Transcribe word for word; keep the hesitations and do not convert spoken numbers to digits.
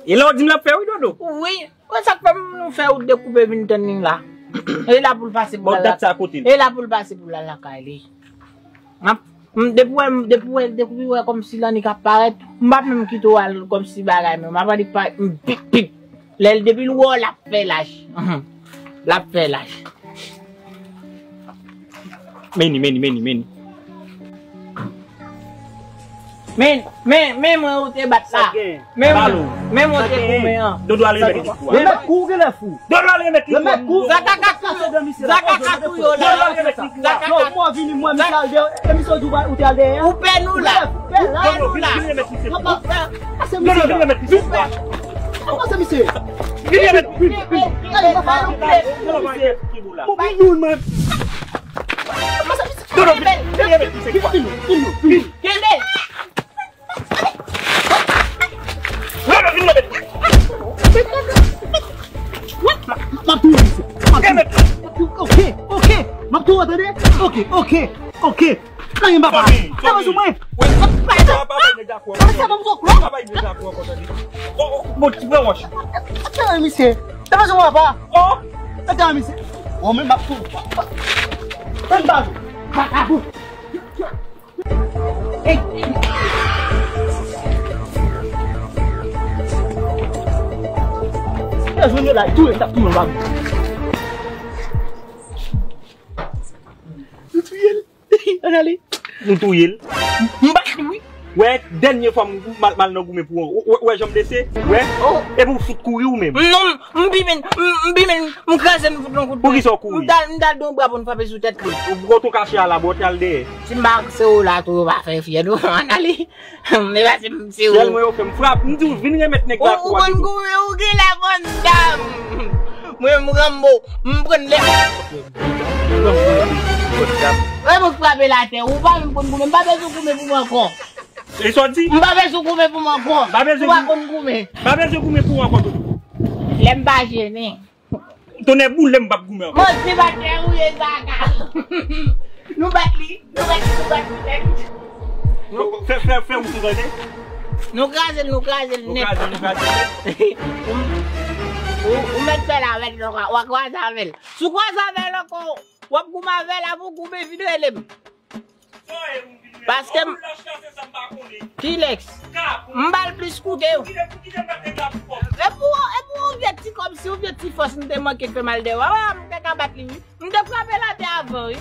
E la w di m l ap fè wi, Dodo. Wi. Wè sa k fè m nou fè wout dekoupe vin tann li la. E la pou l pase pou l al. Bon, dat sa kote l? E la pou l pase pou l al lakay li. M ap, m, depi wè, depi wè, depi wè kòmsi lannik ap parèt, m p ap menm kite w al kòmsi bagay, men m ap annik parèt, m pip, pip. Lè l depi l wè w, l ap fè laj. L ap fè laj. Meni, meni, meni, meni. Men, men, men mwen ou te bat la. Men mwen, men mwen ou te goumen an. Dodo al remèt li kou a. Remèt kou, ou genlè fou. Dodo al remèt li kou a. Remèt kou. Zakaka tou yo. Zakaka tou yo la. Dodo al remèt li kou a. Zakaka. Mwen vini, mwen, misye al dèyè. E misye ou di ou te al dèyè. Ou pè nou la. Ou pè nou la. Dodo, vin, vin remèt misye kou a. Dodo, vin remèt misye kou a. Pase misye. Vin remèt, vin, vin. Gade, papa, ou vin moun, mwen. Pase misye. Dodo, vin, vin remèt misye kou a. Vin, vin, vin, vin. Kenbe. Dodo, vin remèt. M ap touye misye. M ap touye. Ok, ok. M ap touye, tande? Ok, ok, ok. Nan yon papa. Te vin sou mwen. Pase pa m twò klò. Bon, ti pran wòch. Te vin sou mwen, papa. Te vin sou mwen, papa. Oh. Te vin misye. Oh, men m ap touye. Vagabon. Vakabon. Ey! Yo jwenn yo la, touye, m t ap touye w la. Nou touye l. Ann ale. Nou touye l. M bat li, wi. Wè, dènye fwa m mal, mal nan goumen pou ou. Wè, wè jan m blese? Wè? Oh. Epi w fout kouri ou menm. Non, m bimen, m, m bimen, m kraze l, m fout l yon kout pwen. Poukisa w kouri? M t al, m t al di yon bra pou n frape sou tèt li. Ou, ou, ou kache a la, bò, w t al dèyè. Si m pa se ou la tou, yo pa fè fyè nou. Ann ale. Men pa se m, se ou. Sèlman yo fè m frap. M di w vin remèt nèg la kou a. Ou konn goumen, ou gen la Van Damme. Mwen, m Rambo. M pran lè. Mwen, mwen frape l atè. Ou pa menm konn goumen. M pa bezwen goumen pou mwen ankò. E sa w di? M pa bezwen goumen pou mwen ankò. Ou pa konn goumen. M pa bezwen goumen pou ou ankò, Dodo. Lè m pa jennen. Tonnè boule m p ap goumen ankò. Bon, se batè ou ye, Zaka. Nou bat li, nou bat li, nou bat li nèt. Fè, fè, fè wout ou tande. Nou kraze l, nou kraze l nèt. Nou kraze l, nou kraze l nèt. Ou, ou, ou mèt fè l avè l, w a, w a kwaze avè l. Si w kwaze avè l ankò, w ap goumen avè l, apre w goumen vin rele m. Paske m, Kilex, m ba l plis kou ke w. E pou, e pou yon vye ti kòb, si yon vye ti fòs m te manke k fè m al dèyè w. Wa, wa, m te ka bat li, wi. M te frape l atè avan, wi.